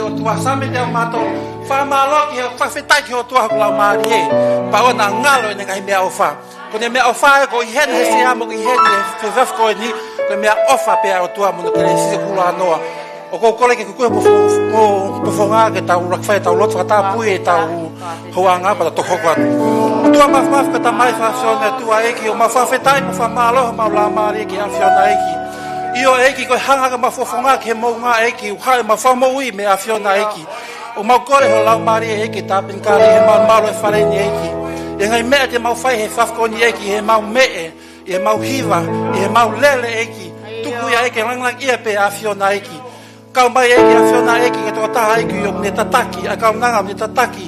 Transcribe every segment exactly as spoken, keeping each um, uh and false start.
ʻOtua, Saame teau mā tolu. Fakamālō ki he, fakafetaʻi ki he ʻOtua hoku laumālie, pea ʻoua naʻa ngalo ʻene ngaahi meʻaʻofa. Ko ʻene meʻaʻofa ē, ko ʻi heni he Sea mo ʻi heni he efiafi ko eni, ko e meʻaʻofa pē ʻa e ʻOtua mo hono kelesi ʻoku kula noa. ʻOku ou kole ke kukuhi ho fofonga ke tau laka fai ʻetau lotu fakatapui ʻetau hoʻatā pea tau toki hoko atu. ʻOtua māfimafi ko e Tamai fakaʻAfiona, ʻOtua ʻEiki, ʻoku mau fakafetaʻi mo fakamālō homau laumālie ki he ʻAfiona ʻEiki. ʻIo ʻEiki, ko e hanga ʻa homau fofonga ki he moʻunga ʻEiki, ʻoku haʻu ʻemau fakamoʻui mei he ʻAfiona ʻEiki. ʻOku mau kole ho laumālie ʻEiki, tāpinga ʻi heʻemau malu ʻi he fale ni ʻEiki. ʻI he ngaahi meʻa te mau fai he efiafi ko eni ʻEiki, ʻi heʻemau meʻe, ʻi heʻemau hiva, ʻi heʻemau lele ʻEiki. Tuku ia ʻEiki, langilangiʻia pē ʻa e ʻAfiona ʻEiki. Kau mai ʻEiki ʻAfiona ʻEiki, ki he tokotaha ʻEiki ʻoku ne tataki ʻa e kaunanga, ne tataki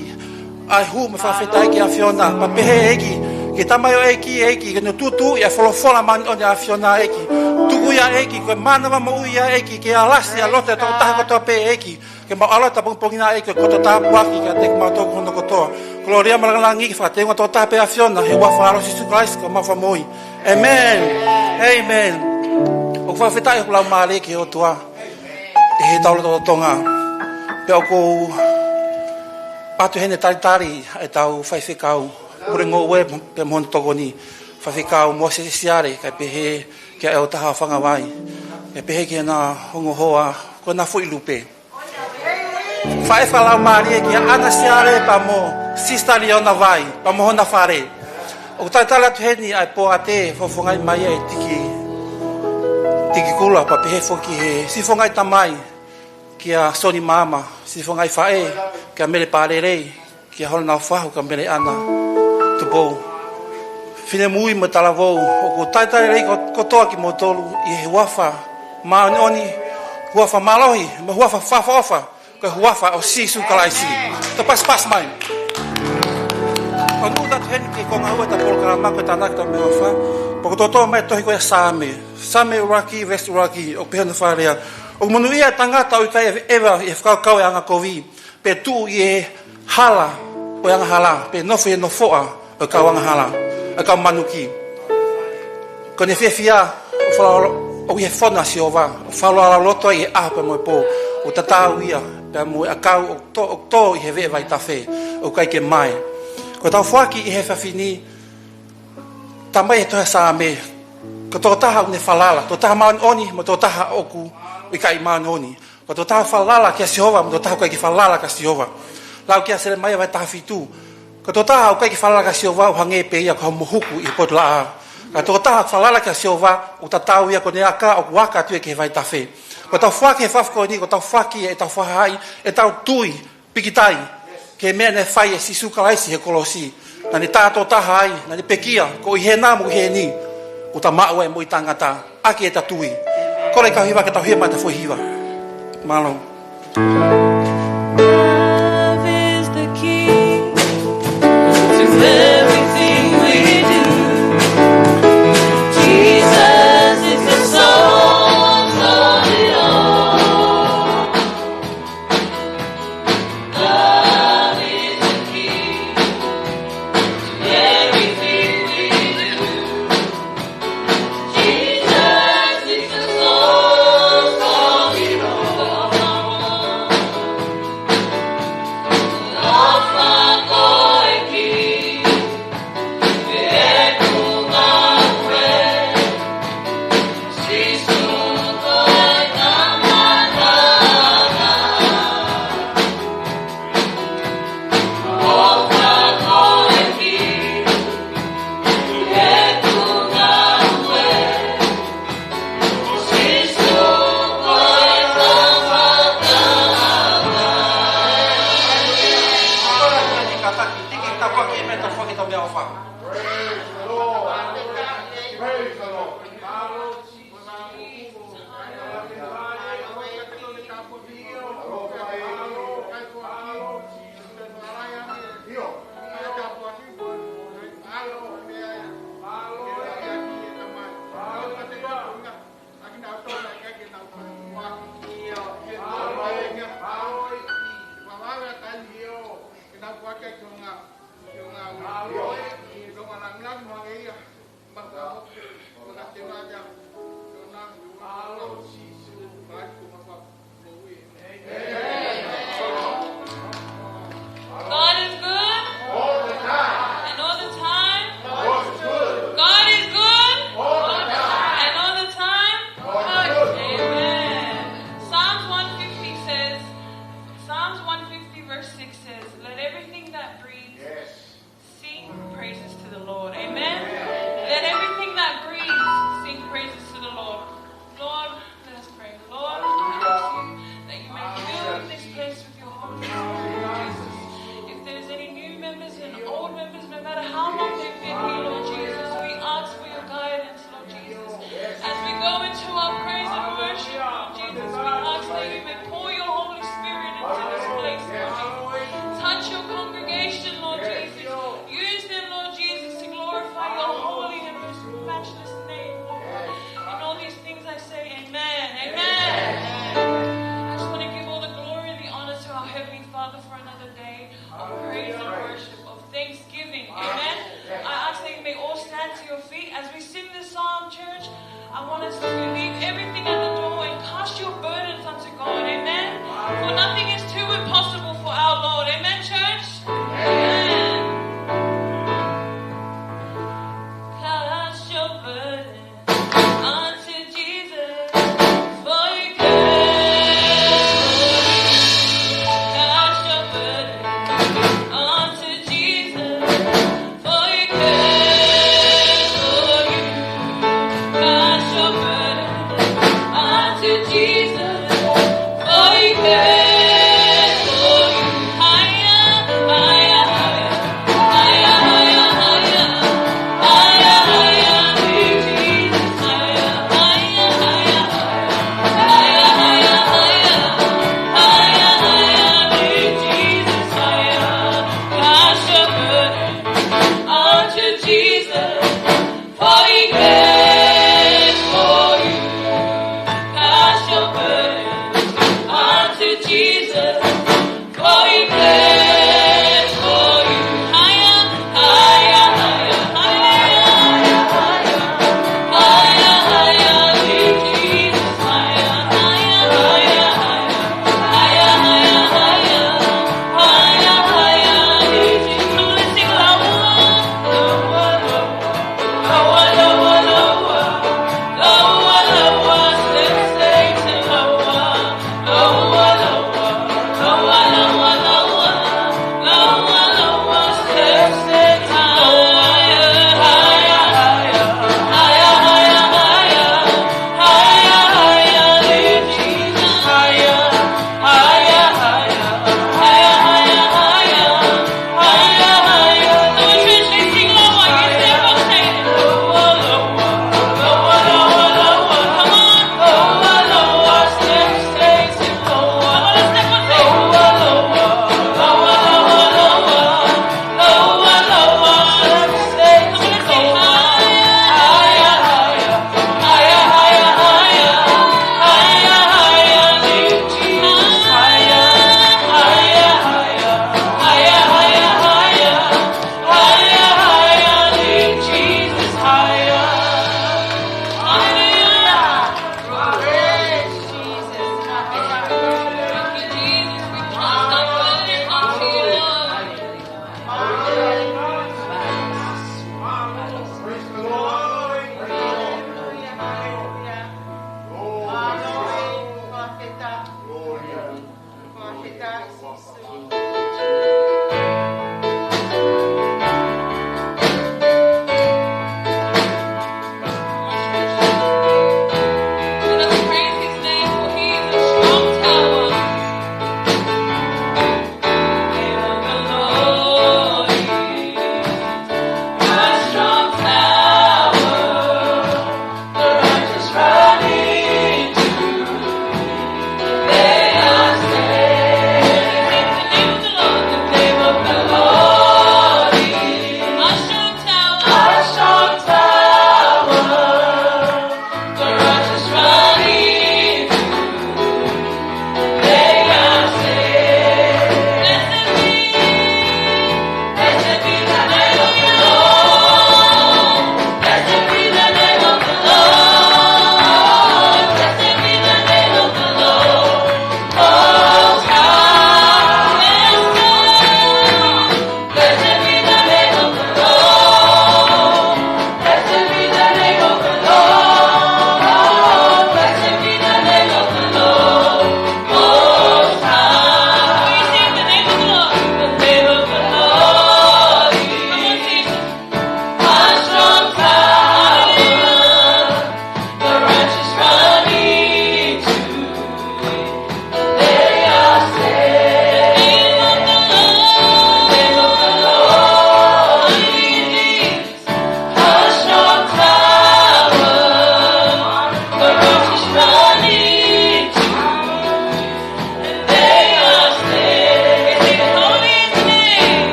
ʻa e hū mo e fakafetaʻi ki he ʻAfiona. Pea pehē ʻEiki, ki he tamaioʻeiki ʻEiki, ke ne tuʻutuʻuni ʻa e folofola māʻoniʻoni ʻa e ʻAfiona ʻEiki. Tuku ia ʻEiki, ko e mānava moʻui ia ʻEiki, ke alasi ʻa e loto ʻo e tokotaha kotoa pē ʻEiki. Ke mau ʻalu atu ʻapongipongi ni ʻEiki, ko e koto tāpuaki kiate kimautolu hono kotoa. Kolōlia mo e langilangi ke fakateunga tokotaha pē ʻAfiona, he huafa ʻo Sīsū Kalaisi ko homau Fakamoʻui. ʻĒmeni. ʻĒmeni. ʻOku fakafetaʻi hoku laumālie ki he ʻOtua ʻi heʻetau lotolotonga. Pea ʻoku ou ʻatu heni e talitali ʻetau faifekau, Pule Ngoue pea mo hono tokoni, Faifekau Mōsese Siale, kae pehē kia ʻEletā Hao Fangavai, kae pehē ki heʻena ongo hoa, ko ʻena foʻi lupe. Faifekau fakalaumālie kia ʻAna Siale pea mo Sister Liona Vai, pea mo hona fale. ʻOku talitali atu heni ʻa e poate fofongaʻi mai ʻe Tiki, Tiki Kula, pea pehē foki he siʻi fofongaʻi tamai kia Soni Maama, siʻi fofongaʻi faʻē kia Mele Palelei, kia Holanau Fahu, kia Mele ʻAna Tupou. Finemui mo e talavou, ʻoku talitali lelei ko-, kotoa kimoutolu ʻi he huafa māʻoniʻoni, huafa mālohi, mo e huafa fakaʻofoʻofa, ko e huafa ʻo Sīsū Kalaisi. Tau pasipasi mai. ʻOku ou ʻatu heni ki he konga ua ʻetau polokalama ko e tānaki ʻetau meʻaʻofa. Pea ʻoku toutou mai e tohi ko ia ʻa Saame. Saame ʻuluaki, veesi ʻuluaki, ʻoku pehē hono fakalea: ʻOku monūʻia ʻa e tangata ʻoku ʻikai ʻeva ʻi he fakakaukau ʻo e angakovi, pe tuʻu ʻi he hala ʻo e angahala, pe nofo ʻi he nofoʻa ʻo e kau angahala, ʻo e kau manuki. Ko ʻene fiefia ʻoku falo-, ʻoku ʻi he fono ʻa Sihova, ʻoku fakalaulauloto ai ʻi he ʻaho pea mo e pō, ʻoku tatau ia pea mo e ʻakau ʻoku tō, ʻoku tō ʻi he veʻe vaitafe, ʻoku ʻikai ke mae. Ko ʻetau foaki ʻi he efiafi ni, tā mai he tohi ʻa Saame, ko e tokotaha ʻoku ne falala, tokotaha māʻoniʻoni, mo e tokotaha ʻoku ʻikai māʻoniʻoni. Ko e tokotaha falala kia Sihova, mo e tokotaha ʻoku ʻikai ke falala kia Sihova. Lau kia Selemaia vahe taha fitu. Ko e tokotaha ʻoku ʻikai ke falala kia Sihova, ʻoku hangē pē ia ko ha mohuku ʻi he potu laʻā. Ka ko e tokotaha falala kia Sihova, ʻoku tatau ia ko ʻene aka, ʻoku aka atu ia ki he vaitafe. Ko ʻetau foaki he efiafi ko eni, ko ʻetau foaki ʻetau fakahaaʻi ʻetau tui, pīkitai ki he meʻa naʻe fai ʻe Sīsū Kalaisi he kolosi. Naʻa ne tā tokotaha ai, naʻa ne pekia, ko ʻi hena mo ʻi heni, ʻoku ta maʻu ai e moʻui taʻengata. ʻAki ʻeta tui. Kole e kau hiva ke tau hia mai ʻeta foʻi hiva. Mālō. Love is the key to everything we do. Jesus is the source of it all. Love is the key to everything we do. Jesus is the source of it all. Heavenly Father, for another day of praise and worship, of thanksgiving. Amen. I ask that you may all stand to your feet as we sing this song, church. I want us to leave everything at the door and cast your burdens unto God. Amen. For nothing is too impossible for our Lord. Amen, church. Amen. Cast your burden unto Jesus, for he cares for you. Cast your burden unto Jesus, for he cares for you. Cast your burden unto Jesus, for he cares for you. Higher, higher, higher. Higher, higher, higher. Higher, higher, Jesus, higher. Higher, higher, higher. Higher, higher, higher. Higher, higher, Jesus, higher. Cast your burden unto Jesus, for he cares for you. Cast your burden unto Jesus, for he cares for you. Higher, higher, higher, higher, higher, higher, higher, Jesus, higher, higher, higher, higher, higher, higher, higher, higher, higher, Jesus. Come on, let's sing lower. Lower, lower, lower. Lower, lower, lower. Lower, lower, lower. Step, step, step, lower. Lower, lower, lower, lower, lower. Lower, lower, step, step, step, lower. Higher, higher, higher. Higher, higher, higher. Higher, higher, higher. Lift Jesus higher. Higher, higher, higher, higher, higher. Higher, higher. Come on, church, let's sing lower. You step up, say it. Lower, lower, lower, lower, lower. Come on. Lower, lower, step, step, step, lower. Come on, let's step up, say it. Lower, lower, lower, lower, lower, lower, lower, step, step, step, lower. Come on, let's sing higher. Higher, higher. Higher, higher, higher. Higher, higher, higher. Lift Jesus higher. Higher, higher. Higher, higher, higher. Higher, higher, lift Jesus higher. Hallelujah. Praise Jesus. Thank you, Jesus. We cast our burden onto you, Lord. Praise the Lord. Hallelujah. Hallelujah. Glory. Hallelujah. Glory.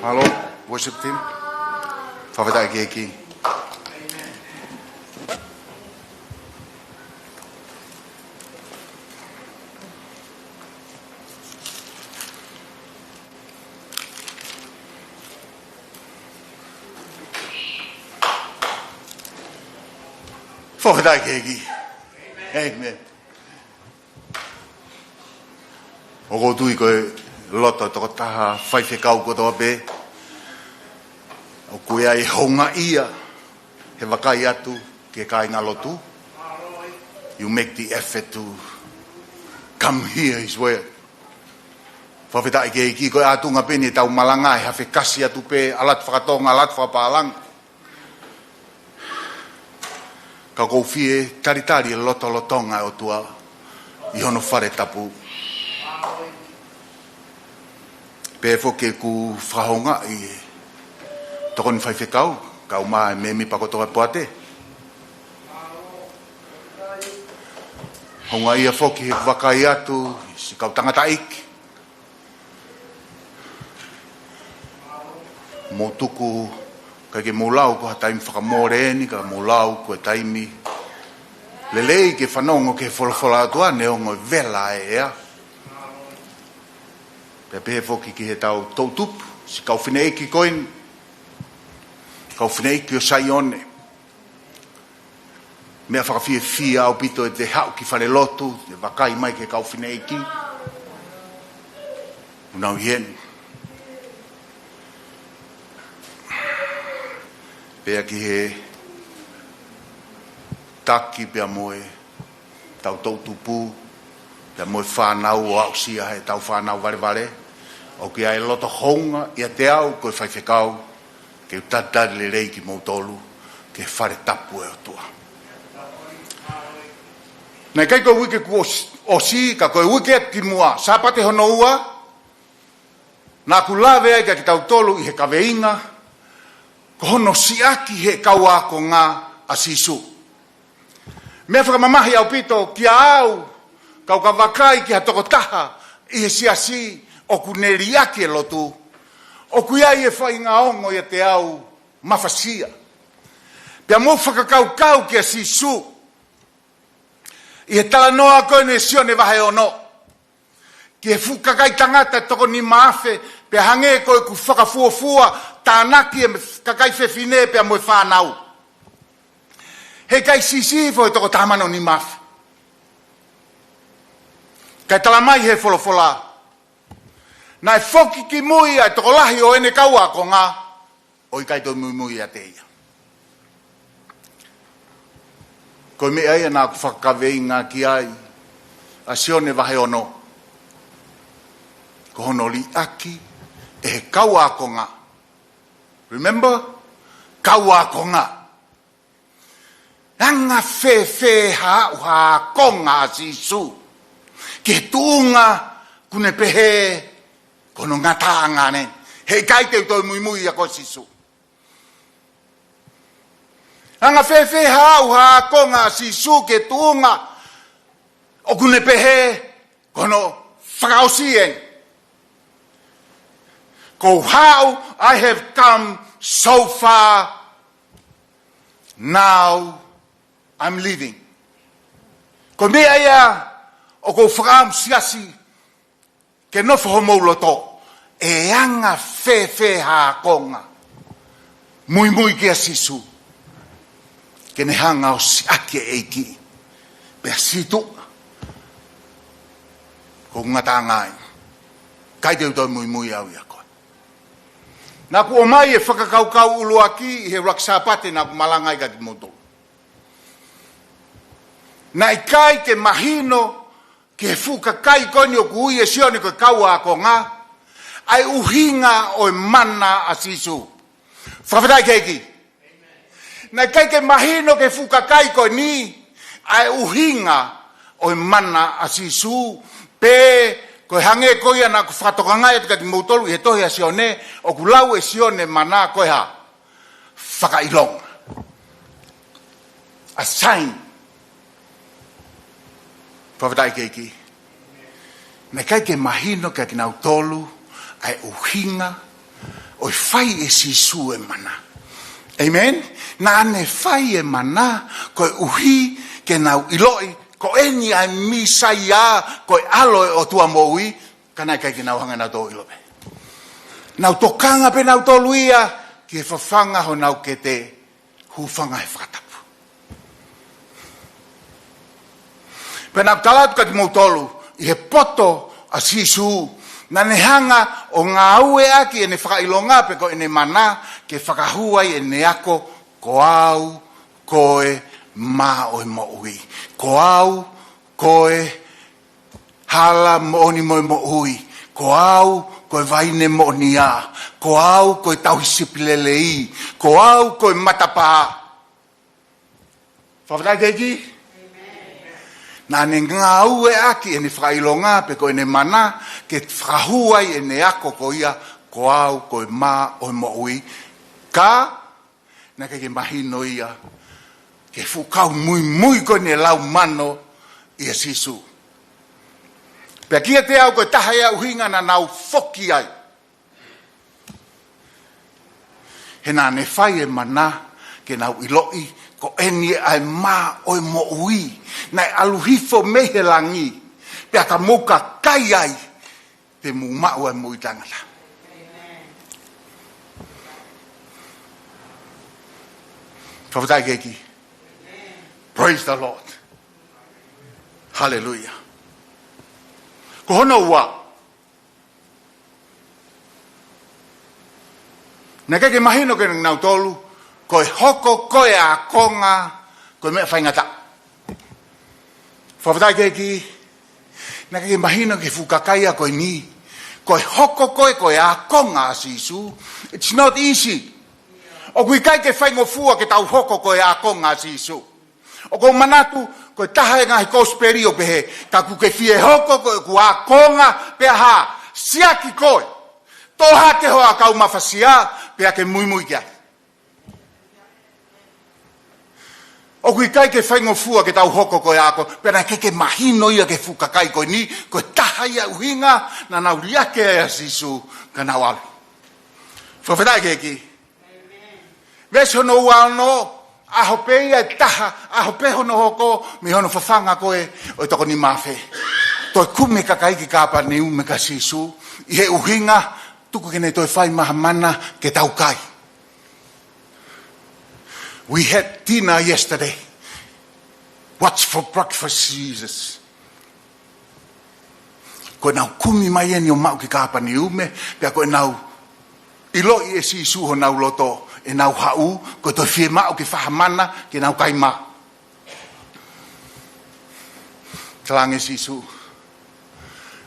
Mālō, worship team. Fakafetaʻi ki he ʻEiki. Fakafetaʻi ki he ʻEiki. Amen. ʻOku ou tui ko e loto tokotaha faifekau kotoa pē, ʻoku ʻi ai e houngaʻia he vakai atu ki he kāingalotu. You make the effort to come here as well. Fakafetaʻi ki he ʻEiki, ko e ʻātunga pē eni ʻetau malanga, ʻe hafekasi atu pē, ʻalu atu fakatonga, ʻalu atu fakapālangi. Ka ʻoku ou fie talitali e lotolotonga ʻo e ʻOtua ʻi hono fale tapu. Pehē foki ʻeku fakahoungaʻi e tokoni faifekau, kae ʻumaʻā e mēmipa kotoa e poate. Houngaʻia foki he vakai atu siʻi kau tangataʻeiki. Mou tuku, ʻikai ke mou lau ko ha taimi fakamole eni, ka mou lau ko e taimi lelei ke fanongo ki he folofola ʻa e ʻOtua, neongo e vela e ʻea. Pea pehē foki ki heʻetau toʻutupu, siʻi kau fineʻeiki ko eni, kau fineʻeiki ʻo Saione. Meʻa fakafiefia ʻaupito ʻete haʻu ki falelotu, ʻete vakai mai ki he kau fineʻeiki ʻoku nau ʻi heni. Pea ki he taki pea mo ʻetau toʻutupu, pea mo e fānau ʻo aʻusia heʻetau fānau valevale. ʻOku ʻi ai e loto hounga ʻiate au ko e faifekau, ke u talitali lelei kimoutolu ki he fale tapu ʻo e ʻOtua. Naʻe ʻikai ko e uike kuo ʻos-, ʻosi, ka ko e uike ki muʻa, Sāpate hono ua, naʻa ku lave ai kiate kitautolu ʻi he kaveinga, ko hono siʻaki ʻe he kau ākonga ʻa Sīsū. Meʻa fakamamahi ʻaupito kiate au, ka u ka vakai ki ha tokotaha ʻi he siasi ʻoku ne liʻaki e lotu, ʻoku ʻi ai e faʻahinga ongo ʻiate au mafasia. Pea mou fakakaukau kia Sīsū ʻi he talanoa ko eni ʻi Sione vahe ono, ki he fuʻu kakai tangata ʻe toko nima afe, pea hangē ko ʻeku fakafuofua, tānaki e kakai fefine pea mo e fānau. He ʻikai siʻisiʻi hifo he toko taha mano nima afe. Kae talamai ʻe he folofola, naʻe foki ki mui ʻa e tokolahi ʻo ʻene kau ākonga, ʻo ʻikai toe muimui ʻiate ia. Ko e meʻa ia naʻa ku fakakaveinga ki ai ʻa Sione vahe ono. Ko hono liʻaki ʻe he kau ākonga. Remember? Kau ākonga. Anga fēfē haʻu ha ākonga ʻa Sīsū ki he tuʻunga ʻoku ne pehē ko hono ngataʻanga eni, he ʻikai te u toe muimui ʻia koe Sīsū. Anga fēfē haʻu ha ākonga ʻa Sīsū ki he tuʻunga ʻoku ne pehē ko hono fakaʻosi eni. Ko u haʻu, I have come so far, now I'm leaving. Ko e meʻa ia ʻoku ou fakaʻamu siasi ke nofo homou loto, ʻe anga fēfē ha ākonga muimui kia Sīsū, ke ne hanga ʻo siʻaki e ʻEiki, pea sītuʻa, ko hoku ngataʻanga eni, ʻikai te u toe muimui au ʻia koe. Naʻa ku ʻomai e fakakaukau ʻuluaki ʻi he ʻuluaki Sāpate naʻa ku malanga ai kiate kimoutolu. Naʻe ʻikai ke mahino ki he fuʻu kakai ko eni ʻoku ui ʻe Sione ko e kau ākonga, ʻa e ʻuhinga ʻo e mana ʻa Sīsū. Fakafetaʻi ki he ʻEiki. Naʻe ʻikai ke mahino ki he fuʻu kakai ko eni ʻa e ʻuhinga ʻo e mana ʻa Sīsū, pe ko e hangē ko ia naʻa ku fakatokangaʻi atu kiate kimoutolu ʻi he tohi ʻa Sione, ʻoku lau ʻe Sione mana ko e hā? Fakaʻilonga. A sign. Fakafetaʻi ki he ʻEiki. Naʻe ʻikai ke mahino kiate kinautolu ʻa e ʻuhinga ʻo fai ʻe Sīsū e mana. Amen? Naʻa ne fai e mana koeʻuhi ke nau ʻiloʻi ko eni ʻa e Mīsaia, ko e ʻAlo ʻo e ʻOtua moʻui, ka naʻe ʻikai ke nau hanga ʻe nautolu ʻo ʻilo pē. Nau tokanga pē nautolu ia ki he fafanga honau kete, hūfanga he fakatapu. Pea naʻa ku tala atu kiate kimoutolu, ʻi he poto ʻa Sīsū, naʻa ne hanga ʻo ngāueʻaki ʻene fakaʻilonga pe ko ʻene mana ke fakahū ai ʻene ako, ko au ko e mā ʻo e moʻui. Ko au ko e hala moʻoni mo e moʻui. Ko au ko e vaine moʻoni ia. Ko au ko e tauhi sipi lelei. Ko au ko e matapā. Fakafetaʻi ki he ʻEiki. Naʻa ne ngāueʻaki ʻene fakaʻilonga pe ko ʻene mana ke fakahū ai ʻene ako ko ia, ko au ko e mā ʻo e moʻui. Ka naʻe ʻikai ke mahino ia ki he fuʻu kau muimui ko eni ʻe laumano ʻia Sīsū. Pea kiate au ko e taha ia e ʻuhinga naʻa nau foki ai. He naʻa ne fai e mana ke nau ʻiloʻi ko eni ʻa e mā ʻo e moʻui naʻe ʻalu hifo mei he langi, pea ka mou kakai ai, te mou maʻu ʻa e moʻui taʻengata. Fakafetaʻi ki he ʻEiki. Praise the Lord. Hallelujah. Ko hono ua, naʻe ʻikai ke mahino kiate kinautolu ko e hoko ko e ākonga ko e meʻa faingataʻa. Fakafetaʻi ki he ʻEiki. Naʻe ʻikai ke mahino ki he fuʻu kakai ko eni ko e hoko ko e, ko e ākonga ʻa Sīsū. It's not easy. ʻOku ʻikai ke faingofua ke tau hoko ko e ākonga ʻa Sīsū. ʻOku ou manatu ko e taha e ngaahi kosipeli ʻo pehē, ka kuo ke fie hoko ko ʻeku ākonga pea hā, siʻaki koe, toʻo hake ho ʻakau mafasia pea ke muimui ki ai. ʻOku ʻikai ke faingofua ke tau hoko ko e ākonga, pea naʻe ʻikai ke mahino ia ki he fuʻu kakai ko eni ko e taha ia e ʻuhinga naʻa nau liʻaki ai ʻa Sīsū ka nau ʻalu. Fakafetaʻi ki he ʻEiki. Veesi hono ua ono, ʻaho pē ia ʻe taha, ʻaho pē hono hoko mei hono fafanga ko ē ʻo e toko nima afe. Toe kumi e kakai ki Kāpaneume kia Sīsū, ʻi he ʻuhinga tuku ke ne toe fai mai ha mana ke tau kai. We had dinner yesterday. What's for breakfast, Jesus? Ko ʻenau kumi mai eni ʻo maʻu ki Kāpaneume, pea ko ʻenau ʻiloʻi ʻe Sīsū honau loto, ʻenau haʻu, ko e toe fiemaʻu ke fai ha mana ke nau kai mai. Talaange ʻe Sīsū,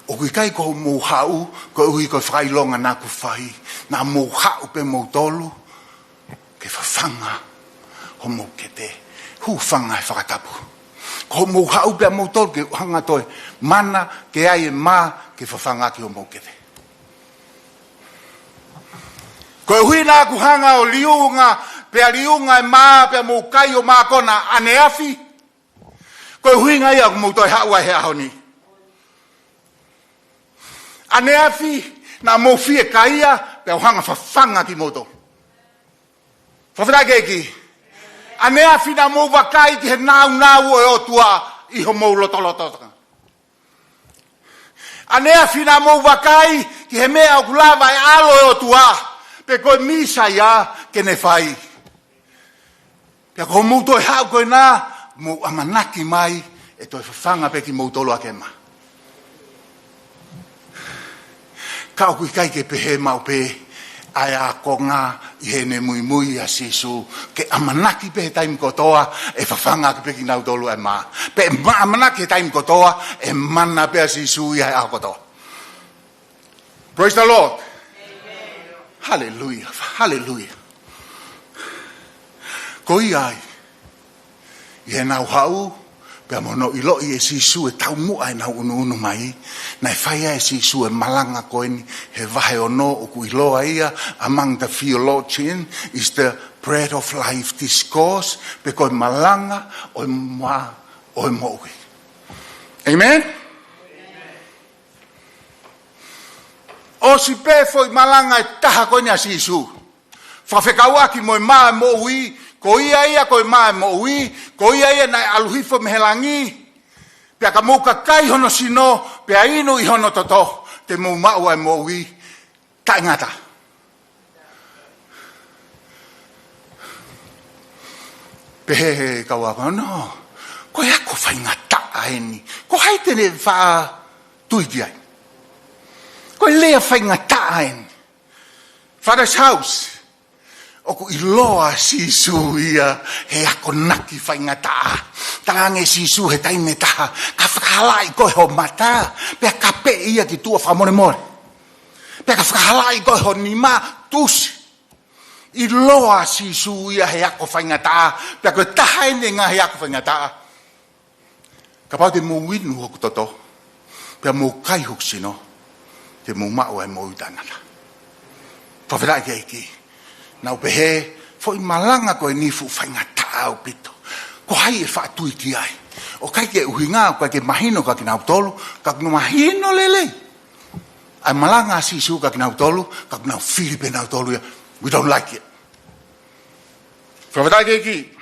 ʻoku ʻikai ko hoʻomou haʻu koeʻuhi ko e fakaʻilonga naʻa ku fai, naʻa mou haʻu pē moutolu ke fafanga homou kete, hūfanga he fakatapu. Ko hoʻomou haʻu pē ʻa moutolu ke hanga toe mana ke ʻai e mā ke fafanga ʻaki homou kete. Koeʻuhi naʻa ku hanga ʻo liunga, pea liunga e mā, pea mou kai ʻo mākona ʻaneafi. Ko e ʻuhinga ia ʻoku mou toe haʻu ai he ʻaho ni. ʻAneafi naʻa mou fiekaia, pea u hanga fafanga kimoutolu. Fakafetaʻi ki he ʻEiki. ʻAneafi naʻa mou vakai ki he nāunau ʻo e ʻOtua ʻi homou lotolotonga. ʻAneafi naʻa mou vakai ki he meʻa ʻoku lava e ʻAlo ʻo e ʻOtua, pe ko e Mīsaia ke ne fai. Pea ko hoʻomou toe haʻu ko ena, mou ʻamanaki mai ʻe toe fafanga pē kimoutolu ʻaki e mā. Ka ʻoku ʻikai ke pehē maʻu pē ʻa e ākonga ʻi heʻene muimui ʻia Sīsū, ke ʻamanaki pē he taimi kotoa ʻe fafanga ʻaki pē kinautolu e mā. Pe ma-, ʻamanaki he taimi kotoa ʻe mana pē ʻa Sīsū ia he ʻaho kotoa. Praise the Lord. Hallelujah. Hallelujah. Ko ia ai, ʻi heʻenau haʻu, pea mo hono ʻiloʻi ʻe Sīsū e taumuʻa ʻenau ʻunuʻunu mai, naʻe fai ai ʻe Sīsū e malanga ko eni he vahe ono, ʻoku ʻiloa ia among the theologian is the Bread of Life Discourse, pe ko e malanga ʻo e mā ʻo e moʻui. Amen? ʻOsi pē foʻi malanga ʻe taha ko eni ʻa Sīsū. Fakafekauʻaki mo e mā ʻo e moʻui, ko ia ia ko e mā ʻo e moʻui, ko ia ia naʻe ʻalu hifo mei he langi, pea ka mou kakai hono sino, pea inu ʻi hono toto, te mou maʻu ʻa e moʻui taʻengata. Pehē ʻe he kau ako, no, ko e ako faingataʻa eni. Ko hai te ne faʻa tui ki ai? Ko e lea faingataʻa eni. Father's house. ʻOku ʻiloa ʻe Sīsū ia he akonaki faingataʻa. Talaange ʻe Sīsū he taimi ʻe taha, ka fakahalaʻi koe ho mata, pea kapeʻi ia ki tuʻa, fakamolemole. Pea ka fakahalaʻi koe ho nima, tusi. ʻIloa ʻe Sīsū ia he ako faingataʻa, pea ko e taha eni e ngaahi ako faingataʻa. Kapau te mou inu hoku toto, pea mou kai hoku sino, te mou maʻu ʻa e moʻui taʻengata. Fakafetaʻi ki he ʻEiki. Naʻa ku pehē, foʻi malanga ko eni fuʻu faingataʻa ʻaupito. Ko hai ʻe faʻa tui ki ai? ʻOku ʻikai ke ʻuhinga, ʻoku ʻikai ke mahino kia kinautolu, ka ʻoku nau mahino lelei ʻa e malanga ʻa Sīsū kia kinautolu, ka ʻoku nau fili pē nautolu ia, we don't like it. Fakafetaʻi ki he ʻEiki.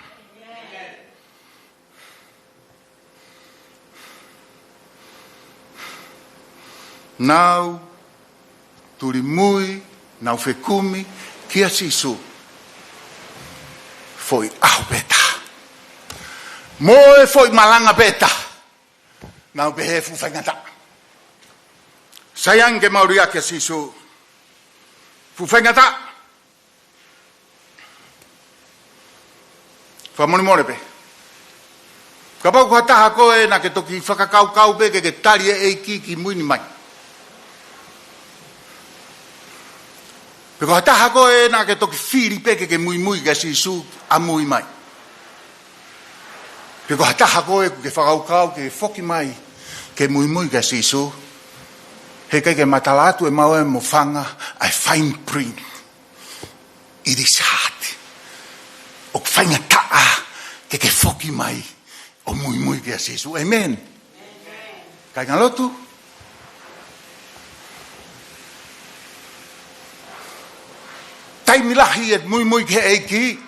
Nau tulimui, nau fekumi kia Sīsū foʻi ʻaho pē taha, mo e foʻi malanga pē taha. Naʻa ku pehē fuʻu faingataʻa. Sai ange ke mau liʻaki ʻa Sīsū. Fuʻu faingataʻa. Fakamolemole pē. Kapau ko ha taha koe naʻa ke toki fakakaukau pē ke ke tali e ʻEiki kimui ni mai, pe ko ha taha koe naʻa ke toki fili pē ke ke muimui kia Sīsū ʻamui mai, pe ko ha taha koe ʻoku ke fakakaukau ke foki mai ke muimui kia Sīsū, heʻikai ke matala atu ʻemau ʻe mo fanga ʻa e fine print. It is hard. ʻOku faingataʻa ke ke foki mai ʻo muimui kia Sīsū. Amen. Kāingalotu. Taimi lahi ʻe muimui ki he ʻEiki.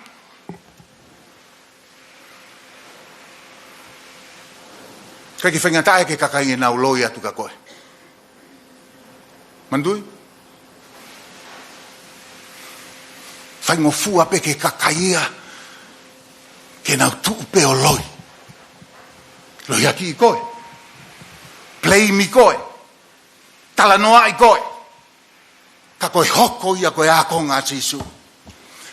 ʻIkai ke faingataʻa ia ki he kakai ʻoku nau loi atu kia koe. Manatuʻi? Faingofua pē ki he kakai ia ke nau tuʻu pē ʻo loi. Loiakiʻi koe. Blame-ʻi koe. Talanoaʻi koe. Ka ko e hoko ia ko e ākonga ʻa Sīsū.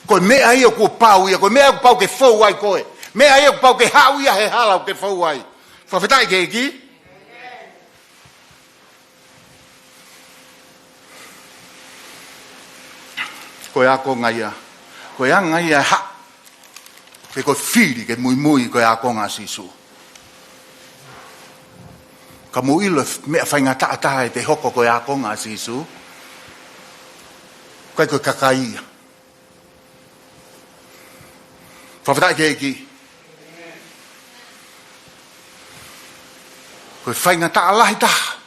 Ko e meʻa ia kuo pau ia, ko e meʻa ia kuo pau ke fou ai koe. Meʻa ia kuo pau ke haʻu ia he hala ʻoku ke fou ai. Fakafetaʻi ki he ʻEiki. Ko e ākonga ia. Ko e anga ia ha ke ko e fili ke muimui ko e ākonga ʻa Sīsū. Ka mou ʻilo e meʻa faingataʻa taha ʻe te hoko ko e ākonga ʻa Sīsū. ʻIkai ko e kakai ia. Fakafetaʻi ki he ʻEiki. Ko e faingataʻa lahi taha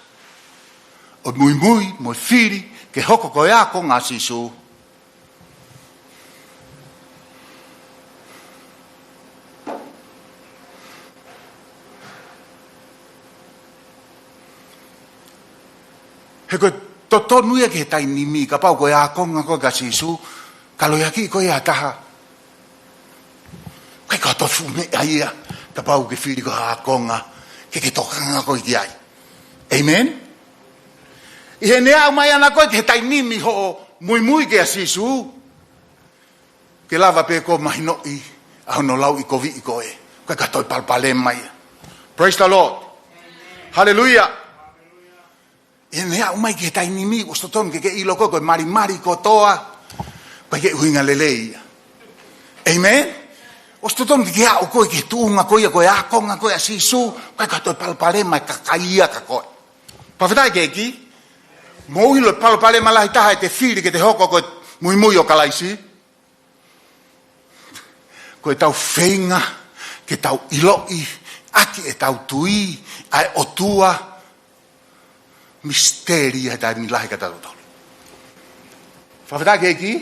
ʻo e muimui mo e fili ke hoko ko e ākonga ʻa Sīsū. He ko e totonu ia ki he taimi ni, kapau ko e ākonga koe kia Sīsū, ka loiakiʻi koe ʻe ha taha, ʻikai ko ha tofu meʻa ia, kapau ke fili ko ha ākonga ke ke tokanga koe ki ai. Amen? ʻI heʻene aʻu mai ʻana koe ki he taimi ni hoʻo muimui kia Sīsū, ke lava pē ko e mahinoʻi ʻa hono lauʻikoviʻi koe. ʻIkai ko ha toe palopalema ia. Praise the Lord. Hallelujah. ʻI heʻene aʻu mai ki he taimi ni, ʻosi totonu ke ke ʻilo koe, ko e malimali kotoa, ʻikai ke ʻuhinga lelei ia. Amen? ʻOsi totonu ke ke aʻu koe ki he tuʻunga ko ia, ko e ākonga koe ʻa Sīsū, ʻikai ko ha toe palopalema ʻe kakai ia kia koe. Fakafetaʻi ki he ʻEiki. Mou ʻilo e palopalema lahi taha ʻe te fili ke te hoko ko e muimui ʻo Kalaisi. Ko ʻetau feinga ke tau ʻiloʻi ʻaki ʻetau tui ʻa e ʻOtua, misiteli ia he taimi lahi kia tautolu. Fakafetaʻi ki he ʻEiki.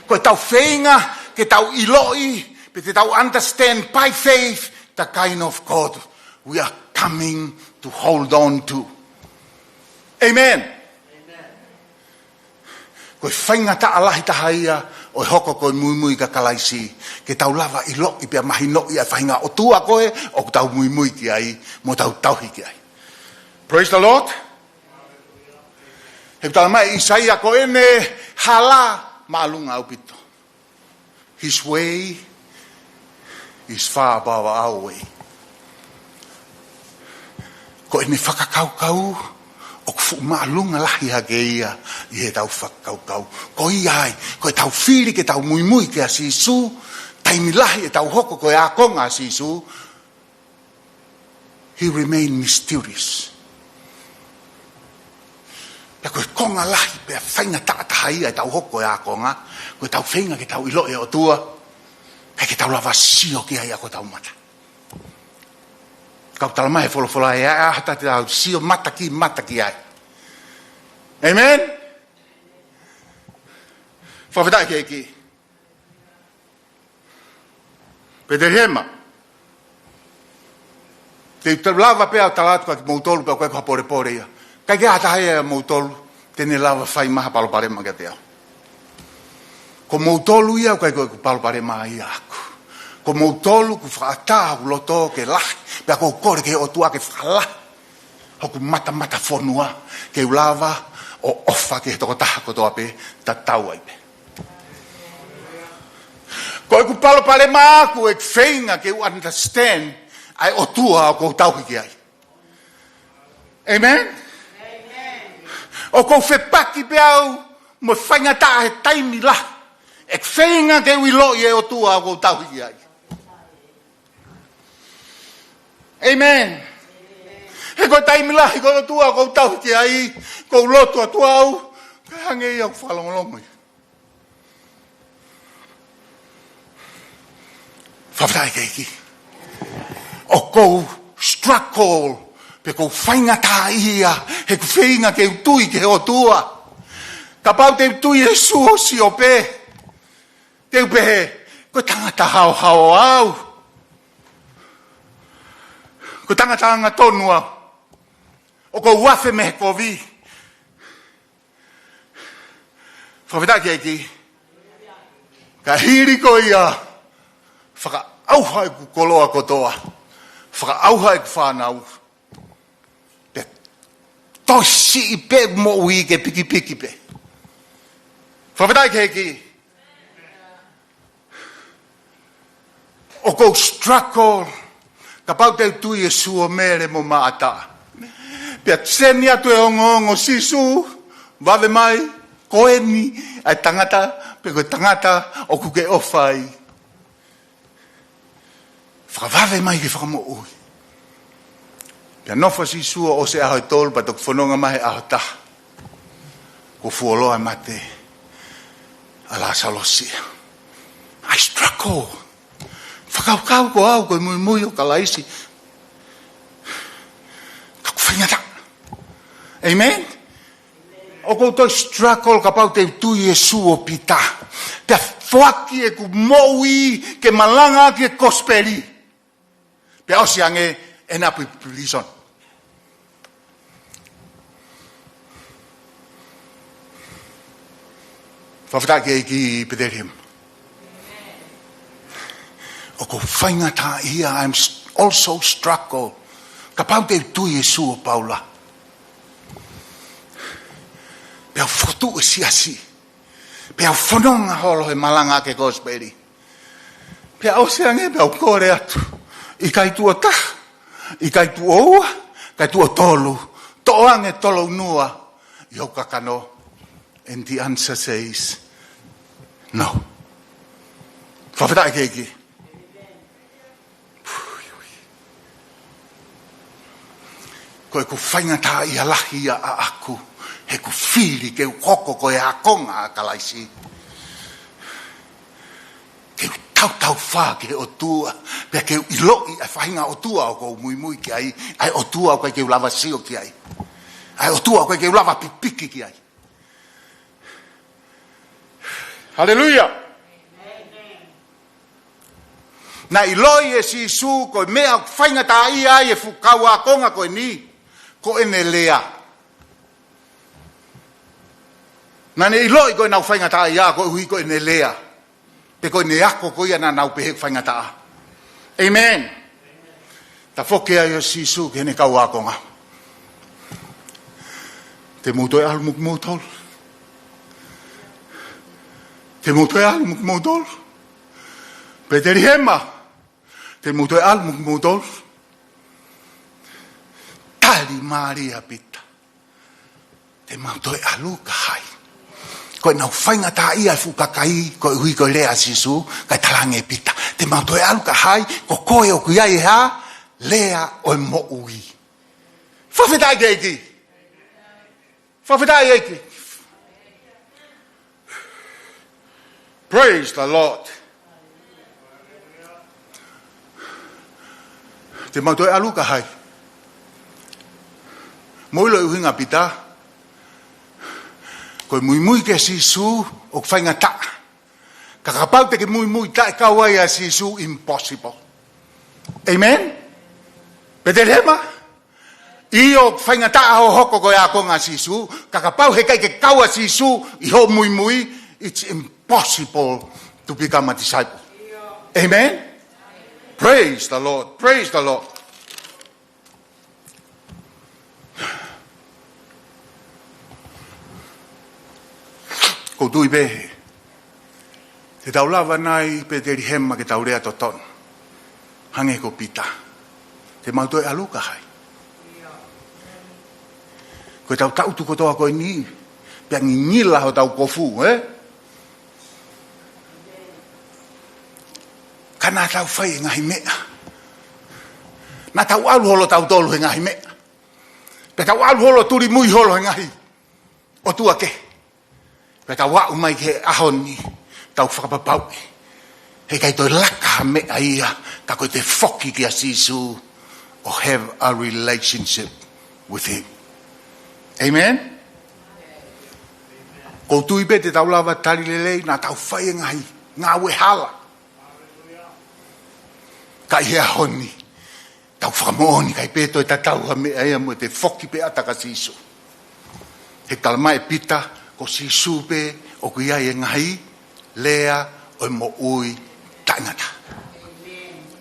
Ko ʻetau feinga ke tau ʻiloʻi, pe te tau understand by faith the kind of God we are coming to hold on to. Amen. Ko e faingataʻa lahi taha ia ʻo e hoko ko e muimui kia Kalaisi, ke tau lava ʻiloʻi pea mahinoʻi ʻa e faʻahinga ʻOtua ko ē ʻoku tau muimui ki ai, mo tau tauhi ki ai. Praise the Lord. He ʻoku talamai ʻe ʻĪsaia ko ʻene hala māʻolunga ʻaupito. His way is far above our way. Ko ʻene fakakaukau ʻoku fuʻu māʻolunga lahi hake ia ʻi heʻetau fakakaukau. Ko ia ai, ko ʻetau fili ke tau muimui kia Sīsū, taimi lahi ʻetau hoko ko e ākonga ʻa Sīsū, he remain mysterious. Pea ko e konga lahi, pea faingataʻa taha ia ʻetau hoko ko e ākonga, ko ʻetau feinga ke tau ʻiloʻi e ʻOtua, kae ke tau lava sio ki ai ʻaki hotau mata. Ka ʻoku talamai ʻe he folofola ʻe ʻi ai ha taha te tau sio mata ki mata ki ai. Amen? Fakafetaʻi ki he ʻEiki. Petelihema. Te u lava pē ʻo tala atu kia kimoutolu pea ʻoku ʻikai ko ha polepole ia. ʻIkai ke ʻi ai ha taha ia ʻiate kimoutolu te ne lava fai mai ha palopalema kiate au. Ko moutolu ia ʻoku ʻikai ko ʻeku palopalema ia ʻaʻaku. Ko moutolu ʻoku fakaʻatā hoku loto ke lahi, pea ʻoku ou kole ki he ʻOtua ke fakalahi hoku matamata fonua, ke u lava ʻo ʻofa ki he tokotaha kotoa pē, tatau ai pē. Ko ʻeku palopalema ʻaʻaku ʻeku feinga ke u understand ʻa e ʻOtua ʻoku ou tauhi ki ai. Amen? ʻOku ou fepaki pē au mo e faingataʻa he taimi lahi, ʻeku feinga ke u ʻiloʻi e ʻOtua ʻoku ou tauhi ki ai. Amen. He ko e taimi lahi ko e ʻOtua ʻoku ou tauhi ki ai, ʻoku ou lotu atu au, kae hangē ia ʻoku fakalongolongo ia. Fakafetaʻi ki he ʻEiki. ʻOku ou struggle, pe ʻoku ou faingataʻaʻia, he ʻeku feinga ke u tui ki he ʻOtua. Kapau te u tui ʻi he sū ʻo Siope, te u pehē, ko e tangata haohaoa au. Ko e tangata angatonu au. ʻOku ou afe mei he kovi. Fakafetaʻi ki he ʻEiki. Ka hili ko ia, fakaʻauha ʻeku koloa kotoa. Fakaʻauha ʻeku fānau. Pea toe siʻi pē ʻeku moʻui ke pikipiki pē. Fakafetaʻi ki he ʻEiki. ʻOku ou struggle, kapau te u tui ʻi he sū ʻo Mele mo Maʻata. Pea seni atu e ongoongo, Sīsū, vave mai, ko eni ʻa e tangata, pe ko e tangata ʻoku ke ʻofa ai. Fakavave mai ke fakamoʻui. Pea nofo Sīsū ʻo ʻosi e ʻaho ʻe tolu, pea toki fononga mai he ʻaho ʻe taha. Kuo fuoloa e mate ʻa Lāsalosi. I struggle. Fakakaukau ko au ko e muimui ʻo Kalaisi. Ka ʻoku faingataʻa. Amen? ʻOku ou toe struggle kapau te u tui ʻi he sū ʻo Pita. Pea foaki ʻeku moʻui ke malangaʻaki e kosipeli. Pea ʻosi ange ʻene ʻapi prison. Fakafetaʻi ki he ʻEiki, Petelihema. ʻOku ou faingataʻaʻia, I'm s-, also struggle. Kapau te u tui ʻi he sū ʻo Paula. Pea u fokotuʻu e siasi. Pea u fononga holo he malangaʻaki e kosipeli. Pea ʻosi ange pea u kole atu. ʻIkai tuʻo taha, ʻikai tuʻo ua, ʻikai tuʻo tolu. Toʻo ange tolo nua ʻi hoku kakano. And the answer says, no. Fakafetaʻi ki he ʻEiki. Ko ʻeku faingataʻaʻia lahi ia ʻaʻaku, he ʻeku fili ke u hoko ko e ākonga ʻa Kalaisi. Ke u tautaufā ki he ʻOtua, pea ke u ʻiloʻi ʻa e faʻahinga ʻOtua ʻoku ou muimui ki ai, ʻa e ʻOtua ʻoku ʻikai ke u lava sio ki ai. ʻA e ʻOtua ʻoku ʻikai ke u lava pikipiki ki ai. Haleluia. Naʻe ʻiloʻi ʻe Sīsū ko e meʻa ʻoku faingataʻaʻia ai e fuʻu kau ākonga ko eni, ko ʻene lea. Naʻa ne ʻiloʻi ko ʻenau faingataʻaʻia koeʻuhi ko ʻene lea. Pe ko ʻene ako ko ia naʻa nau pehē ʻoku faingataʻa. ʻĒmeni. Tafoki ai ʻa Sīsū ki heʻene kau ākonga. Te mou toe ʻalu mo kimoutolu? Te mou toe ʻalu mo kimoutolu? Petelihema, te mou toe ʻalu mo kimoutolu? Tali mālie ʻa Pita. Te mau toe ʻalu kia hai? Ko ʻenau faingataʻaʻia e fuʻu kakai, koeʻuhi ko e lea ʻa Sīsū, kae talaange ʻe Pita, te mau toe ʻalu kia hai? Ko koe ʻoku ʻi ai e hā? Lea ʻo e moʻui. Fakafetaʻi ki he ʻEiki. Fakafetaʻi ʻEiki. Praise the Lord. Te mau toe ʻalu kia hai? Mou ʻilo e ʻuhinga ʻa Pita? Ko e muimui kia Sīsū ʻoku faingataʻa. Ka kapau te ke muimui taʻe kau ai ʻa Sīsū, impossible. ʻĒmeni? Petelihema? ʻIo, ʻoku faingataʻa hoʻo hoko ko e ākonga ʻa Sīsū, ka kapau heʻikai ke kau ʻa Sīsū ʻi hoʻo muimui, it's impossible to become a disciple. ʻĒmeni? Praise the Lord. Praise the Lord. ʻOku ou tui pē, te tau lava nai Petelihema ke tau lea totonu, hangē ko Pita. Te mau toe ʻalu kia hai? Ko ʻetau taʻutu kotoa ko eni, pea ngingila hotau kofu, ē? Ka naʻa tau fai e ngaahi meʻa. Naʻa tau ʻalu holo tautolu he ngaahi meʻa. Pea tau ʻalu holo tulimui holo he ngaahi ʻotua kehe. Pea tau aʻu mai ki he ʻaho ni, tau fakapapauʻi heʻikai toe laka ha meʻa ia, ka ko e te foki kia Sīsū ʻo have a relationship with him. ʻĒmeni? ʻOku ou tui pē te tau lava tali lelei, naʻa tau fai e ngaahi ngāue hala. Ka ʻi he ʻaho ni, tau fakamoʻoni ʻikai pē toe tatau ha meʻa ia mo e te foki pē ʻo ʻatā kia Sīsū. He talamai ʻe Pita, ko Sīsū pē ʻoku ʻi ai e ngaahi lea ʻo e moʻui taʻengata.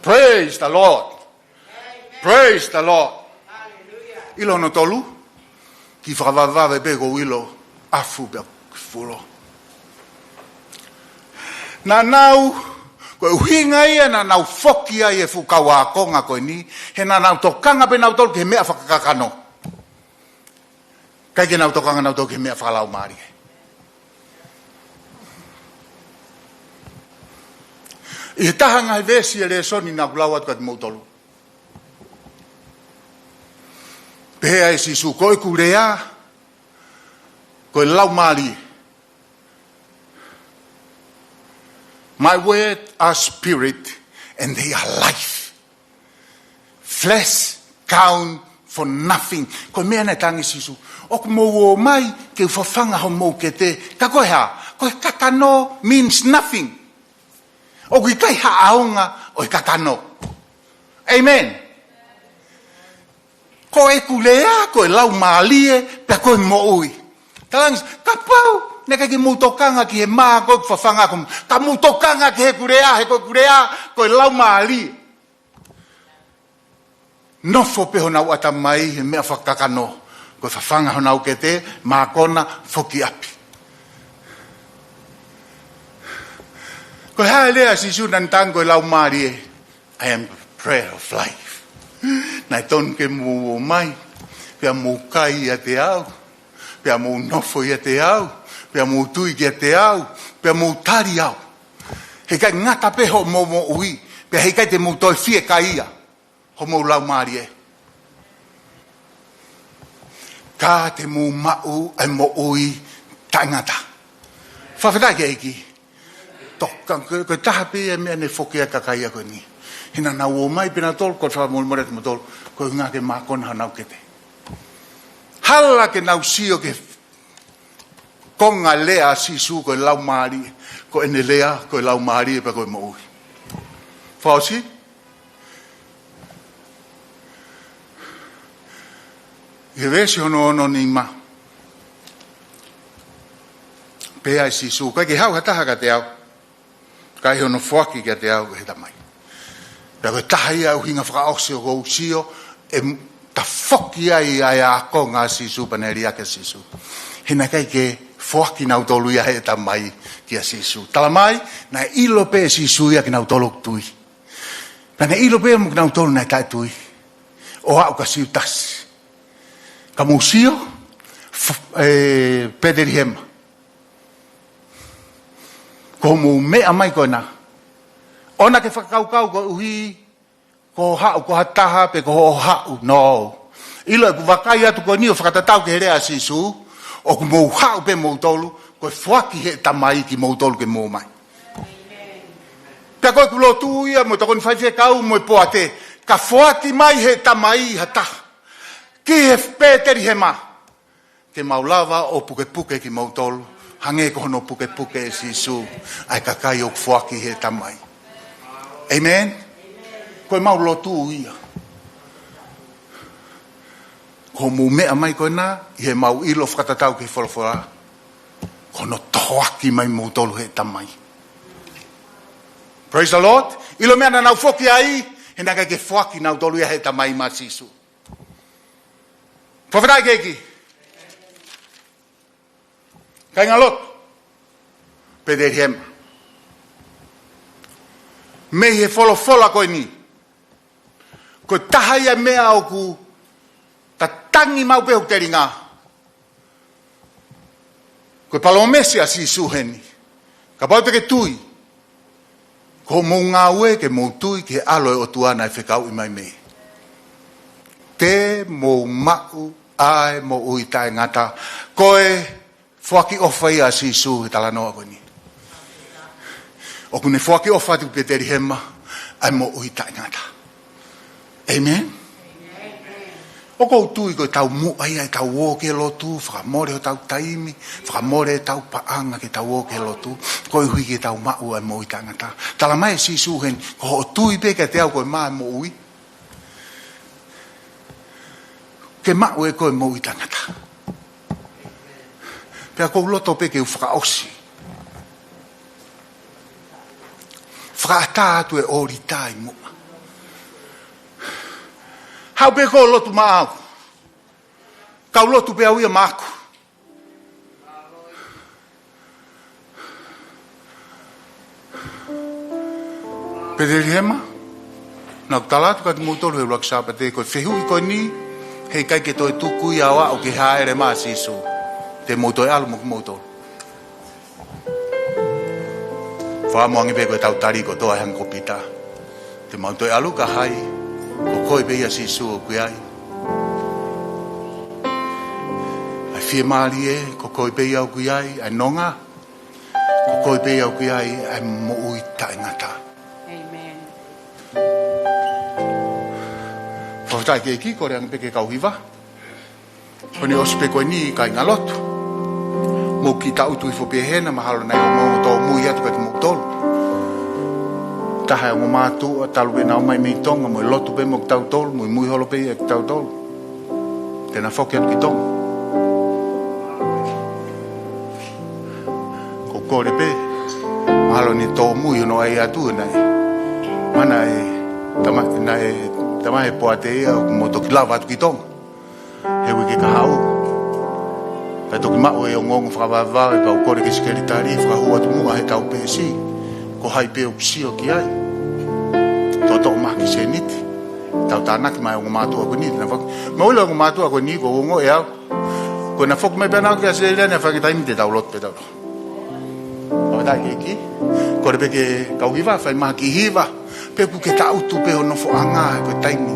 Praise the Lord. Praise the Lord. ʻIlo hono tolu, kiʻi fakavavevave pē ʻoku ou ʻilo, ʻafu pē ʻaku fulo. Naʻa nau, ko e ʻuhinga ia naʻa nau foki ai e fuʻu kau ākonga ko eni, he naʻa nau tokanga pē nautolu ki he meʻa fakakakano. ʻIkai ke nau tokanga nautolu ki he meʻa fakalaumālie. ʻI he taha ngaahi veesi e lēsoni naʻa ku lau atu kiate kimoutolu, pehē ai ʻe Sīsū, ko ʻeku lea, ko e laumālie. My word are spirit and they are life. Flesh count for nothing. Ko e meʻa naʻe talaange ʻe Sīsū, ʻoku mou ō mai ke u fafanga homou kete, ka ko e hā? Ko e kakano means nothing. ʻOku ʻikai ha ʻaonga ʻo e kakano. ʻĒmeni. Ko ʻeku lea, ko e laumālie, pea ko e moʻui. Talaange, kapau naʻe ʻikai ke mou tokanga ki he mā ko ē ʻoku fafanga ʻaku, ka mou tokanga ki heʻeku lea, he ko ʻeku lea, ko e laumālie. Nofo pē honau ʻatamai he meʻa fakakakano, ko e fafanga honau kete, mākona, foki ʻapi. Ko e hā e lea ʻa Sīsū naʻa ne talaange ko e laumālie? I am the bread of life. Naʻe tonu ke mou ō mai, pea mou kai ʻiate au, pea mou nofo ʻiate au, pea mou tui kiate au, pea mou tali au. Heʻikai ngata pē hoʻomou moʻui, pea heʻikai te mou toe fiekaia homou laumālie, ka te mou maʻu e moʻui taʻengata. Fakafetaʻi ki he ʻEiki. Toka, ko, ko e taha pē ia e meʻa naʻe foki ai e kakai ko eni. He naʻa nau ō mai pē nautolu, ko e fakamolemole atu mautolu, ko e ʻuhinga ke mākona honau kete. Hala ke nau sio ki he konga lea ʻa Sīsū ko e laumālie, ko ʻene lea, ko e laumālie pea ko e moʻui. Fakaʻosi? ʻI he veesi hono ono nima. Pehē ʻe Sīsū, ʻikai ke haʻu ha taha kiate au, ka ʻi hono foaki kiate au ʻe he Tamai. Pea ko e taha ia ʻuhinga fakaʻosi ʻoku ou sio, ʻe m-, tafoki ai ʻa e ākonga ʻa Sīsū pea ne liʻaki ʻa Sīsū. He naʻe ʻikai ke foaki nautolu ia ʻe he Tamai kia Sīsū. Talamai, naʻe ʻilo pē ʻe Sīsū ia kinautolu ʻoku tui. Pea naʻe ʻilo pē mo kinautolu naʻe taʻetui. ʻO aʻu kia Siutasi. Ka mou sio, f-, ʻe, Petelihema. Ko hoʻomou meʻa mai ko ena. ʻOua ke fakakaukau koeʻuhi ko hoʻo haʻu ko ha taha pe ko hoʻo haʻu. No. ʻIlo ʻeku vakai atu ko eni ʻo fakatatau ki he lea ʻa Sīsū, ʻoku mou haʻu pē moutolu, ko e foaki ʻe he Tamai kimoutolu ke mou ō mai. Pea ko ʻeku lotu ia mo e tokoni faifekau mo e poate, ka foaki mai ʻe he Tamai ha taha ki he Petelihema, ke mau lava ʻo pukepuke kimoutolu, hangē ko hono pukepuke ʻe Sīsū ʻa e kakai ʻoku foaki ʻe he Tamai. ʻĒmeni? Ko ʻemau lotu ia. Ko hoʻomou meʻa mai ko ena, ʻi heʻemau ʻilo fakatatau ki he folofola, ko hono tohoaki mai moutolu ʻe he Tamai. Praise the Lord. ʻIlo e meʻa naʻa nau foki ai, he naʻe ʻikai ke foaki nautolu ia ʻe he Tamai maʻa Sīsū. Fakafetaʻi ki he ʻEiki. Kāinga lotu. Petelihema. Mei he folofola ko eni. Ko e taha ia e meʻa ʻoku tatangi maʻu pē hoku telinga. Ko e palōmesi ʻa Sīsū heni. Kapau te ke tui, ko hoʻomou ngāue ke mou tui ki he ʻAlo ʻo e ʻOtua naʻe fekauʻi mai mei. Te mou maʻu ʻa e moʻui taʻengata. Ko e foaki ʻofa ia ʻa Sīsū he talanoa ko eni. ʻOku ne foaki ʻofa atu ki Petelihema ʻa e moʻui taʻengata. ʻĒmeni? ʻOku ou tui ko e taumuʻa ia ʻetau ō ki he lotu, fakamole hotau taimi, fakamole ʻetau paʻanga ke tau ō ki he lotu, koeʻuhi ke tau maʻu ʻa e moʻui taʻengata. Talamai ʻe Sīsū heni, ko hoʻo tui pē kiate au ko e mā ʻo e moʻui, ke maʻu ʻe koe moʻui taʻengata. Pea ʻoku ou loto pē ke u fakaʻosi. Fakaʻatā atu e ʻōlita ʻi muʻa. Haʻu pē koe ʻo lotu maʻau. Kau lotu pē au ia maʻaku. Petelihema, naʻa ku tala atu kiate kimoutolu he ʻuluaki Sāpate, ko e fehuʻi ko eni, heʻikai ke toe tuku ia ʻo aʻu ki he hāʻele mai ʻa Sīsū. Te mou toe ʻalu mo kimoutolu. Fakamoʻoni pē ko ʻetau tali kotoa ʻe hangē ko Pita. Te mau toe ʻalu ka hai, ko koe pē ia Sīsū ʻoku ʻi ai ʻa e fiemālie, ko koe pē ia ʻoku ʻi ai ʻa e nonga, ko koe pē ia ʻoku ʻi ai ʻa e moʻui taʻengata. ʻĒmeni. Fakafetaʻi ki he ʻEiki, kole ange pē ki he kau hiva. Ko eni ʻosi pē ko eni kāinga lotu. Mou kiʻi taʻutu hifo pē hena, mahalo naʻe ongoongo tōmui atu kiate kimoutolu. Taha e ongo mātuʻa talu pē ʻenau ō mai mei Tonga, mo e lotu pē mo kitautolu, muimui holo pē ia kitautolu. Te na foki atu ki Tonga. Ko e kole pē, mahalo naʻe tōmui hono ʻai atu ʻe naʻe. Mana e tama, naʻe, tama e poate ia, mo toki lava atu ki Tonga he uike kahaʻu. Pea toki maʻu e ongoongo fakavavevave, pea u kole ki he sekelitali, fakahū atu muʻa he tau peesi. Ko hai pē ʻoku sio ki ai. Toʻotoʻo mai ki he sēniti. Tau tānaki mai ongo mātuʻa ko eni, na foki. Mau ʻilo ongo mātuʻa ko eni, ko ongo ʻe au. Ko na foki mai pē ʻana ki ʻAositelēlia, na fanga taimi te tau lotu pē tau. Fakafetaʻi ki he ʻEiki. Kole pē ki he kau hiva, fai mai ha kiʻi hiva. Pe ʻoku ke taʻutu pē hono foʻanga ko e taimi.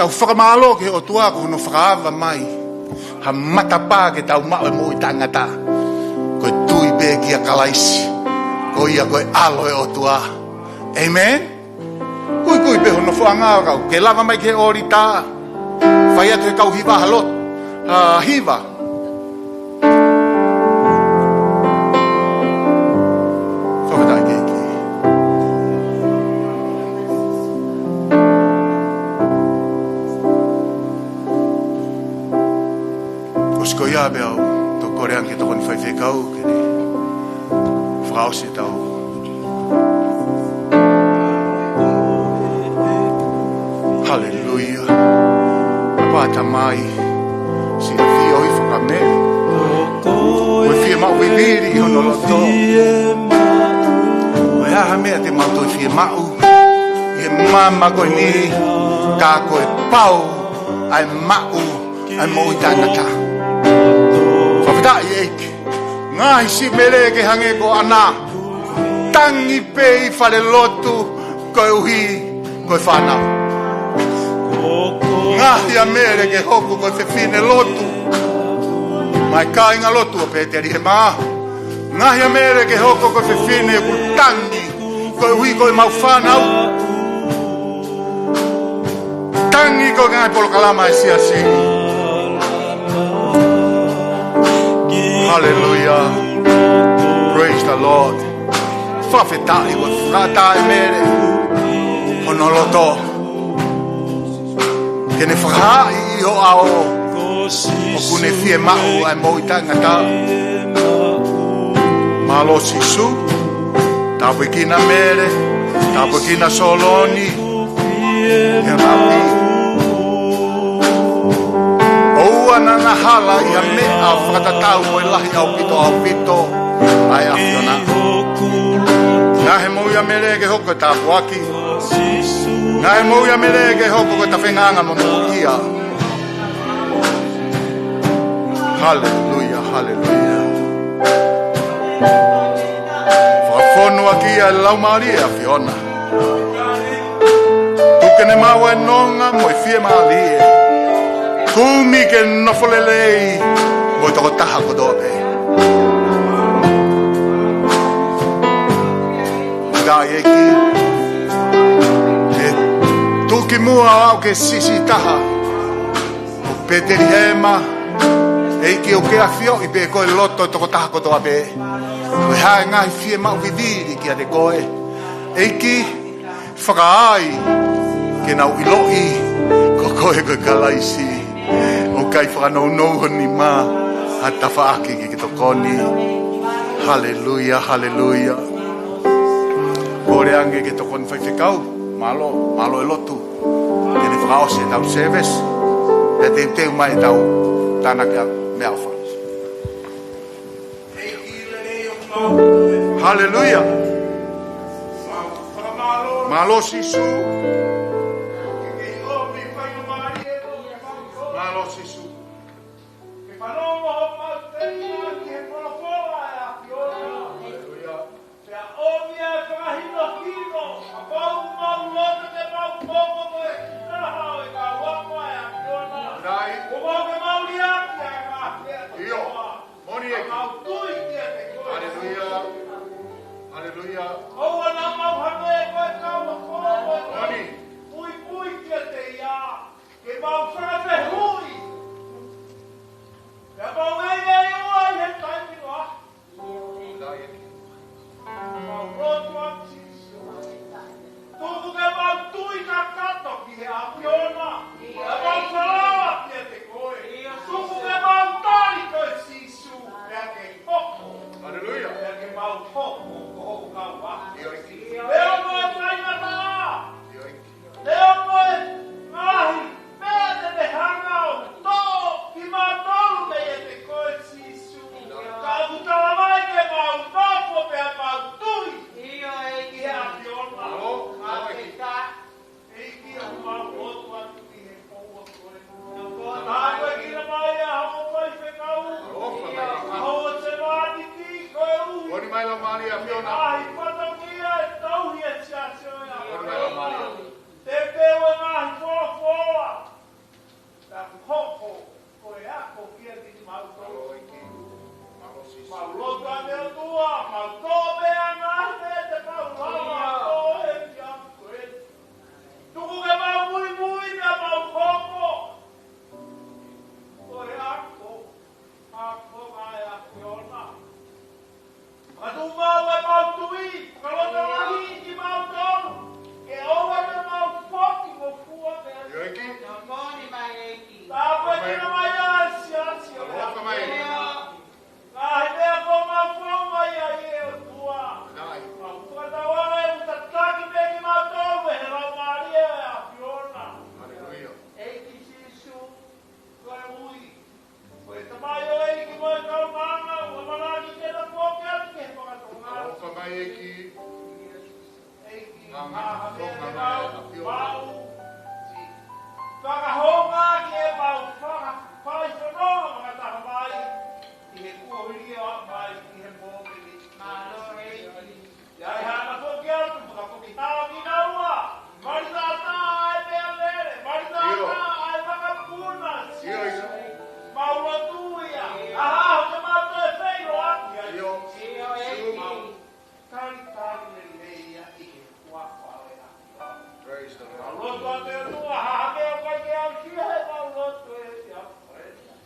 Tau fakamālō ki he ʻOtua ko hono fakaava mai ha matapā ke tau maʻu e moʻui taʻengata. Ko e tui pē kia Kalaisi. Ko ia ko e ʻAlo e ʻOtua. ʻĒmeni. Kuikui pē hono foʻanga kau. Ke lava mai ki he ʻōlita. Fai atu he kau hiva ha lotu. Ha hiva. Pea u toki kole ange ki he tokoni faifekau ke ne fakaʻosi ʻetau. Haleluia. Pea Tamai, siʻi ʻafio ʻi he fakameʻa. Ko e fiemaʻu vivili ʻi hono loto. Ko e hā ha meʻa te mau toe fiemaʻu ʻi he māmani ko eni, ka ko e pau ʻa e maʻu ʻa e moʻui taʻengata. Fakafetaʻi ʻEiki. Ngaahi siʻi mele ke hangē ko ʻAna, tangi pē ʻi falelotu koeʻuhi ko e fānau. Ngaahi ʻa mele ke hoko ko e fefine lotu maʻa e kāingalotu ʻo Petelihema. Ngaahi ʻa mele ke hoko ko e fefine ʻoku tangi koeʻuhi ko ʻemau fānau. Tangi ko e ngaahi polokalama ʻa e siasi. Haleluia. Praise the Lord. Fakafetaʻi ʻoku fakaʻatā ʻe mele hono loto ke ne fakahaaʻi ʻi ho ʻao ʻoku ne fiemaʻu ʻa e moʻui taʻengata. Mālō Sīsū. Tāpuekina mele, tāpuekina Soloni. Ia napi. ʻOua naʻa na hala ʻi ha meʻa fakatatau mo e lahi ʻaupito ʻaupito ʻa e ʻAfiona. Ngaahi moʻui ʻa mele ke hoko ko e tāpuaki. Ngaahi moʻui ʻa mele ke hoko ko e tafeʻanga monūʻia. Haleluia, haleluia. Fakafonu ʻaki ia ʻe Laumālie ʻa e ʻAfiona. Tuku ke ne maʻu ʻa e nonga mo e fiemālie. Kumi ke nofo lelei mo e tokotaha kotoa pē. Fakafetaʻi ʻEiki. ʻE tuki muʻa ʻo aʻu ki he siʻisiʻi taha ʻo Petelihema. ʻEiki, ʻoku ke ʻafioʻi pē koe loto tokotaha kotoa pē. Ko e hā e ngaahi fiemaʻu vivili kiate koe. ʻEiki, fakaai ke nau ʻiloʻi ko koe ko e Kalaisi. ʻOku ʻikai fakanounou ho nima ha tafaʻaki ke ke tokoni. Haleluia, haleluia. Kole ange ki he tokoni faifekau. Mālō, mālō e lotu. Ke ne fakaʻosi ʻetau service. Pea teuteu mai ʻetau tānaki ʻa e meʻaʻofa. Haleluia. Mālō Sīsū. Mālō Sīsū. Haleluia. Rai. ʻIo. Moʻoni ʻEiki. Haleluia. Haleluia. Moʻoni. Mau, mau, fakahoko ke mau faka-, fai fononga fakataha mai ʻi he kuohili ʻo aʻu mai ʻi he moʻoni ni. Mālō ʻEiki. ʻIo, ʻi heʻene foki atu, fakafoki taha kinaua. Mali tata ai pea lele, mali tata ai makapuna. ʻIo, ʻio. Mau lotu ia. ʻAha, ke mau toe feiloaki ai. ʻIo. ʻIo, ʻEiki. Mau talitali lelei ia ʻi he huafa ʻo e ʻAfiona. Praise the Lord. Mau lotu atu e nua, ha ha meʻa ʻoku ʻikai ke aʻusia he mau lotu ʻe ia.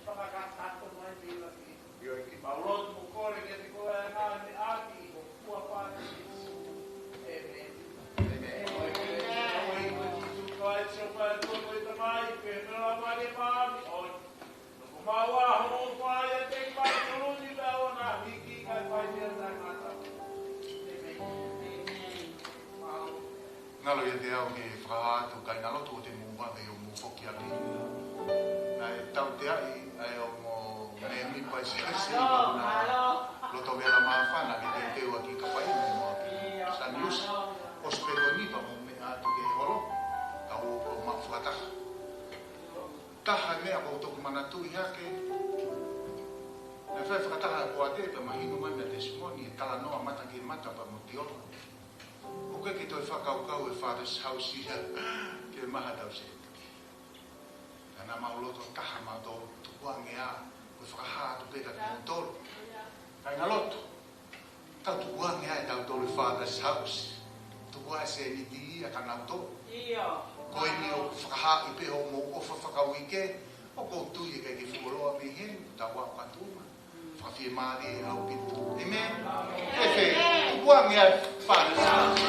Fakakakato mai pila ki. ʻIo, ʻEiki. Mau lotu mo kole ke te koe ʻa e ngaahi meʻa ki ho huafa ʻe Sīsū. ʻĒmeni. ʻĒmeni. ʻOi, ʻoi, ʻoi, ʻoi, ʻoku ʻikai ke sio mai ʻa e Tamai, pea mo e Laumālie Māʻoniʻoni. Mau ʻofa ʻiate kimoutolu ni pea ʻoua naʻa hiki kae fai meʻa taʻengata. ʻĒmeni. Ngalo ʻiate au ke fakahā atu kāingalotu ʻoku te mou vave ʻo mou foki ʻaki. Naʻe tauteaʻi ʻa e ongo mēmipa ʻi he Siasi ʻi he loto vela māfana ke teuteu ʻaki ka fai mo mo ʻaki. Sanius, ʻosi pē ko eni pea mou meʻa atu ki he holo, ka ʻoku ou maʻu fakataha. Taha e meʻa ʻoku ou toki manatuʻi hake. Naʻe fai fakataha ʻa e poate pea mahino mai mei he testimony e talanoa mata ki he mata pea mo Tiola. ʻOku ʻikai ke toe fakakaukau e Father's House ia ke maha tau se. Ka naʻa mau loto taha mautolu tukuange ā, ko e fakahā atu pē kiate kimoutolu. Kāingalotu. Tau tukuange ʻa e tautolu Father's House. Tukuange seniti ia kia nautolu. ʻIo. Ko eni ʻoku fakahā ʻi pē hoʻomou ʻofa fakauike, ʻoku ou tui ʻe ʻikai ke fuoloa mei heni, tau ʻalu atu na. Fakafiemālie ʻaupito. ʻĒmeni. ʻĒmeni. Tukuange ʻa e Father's House.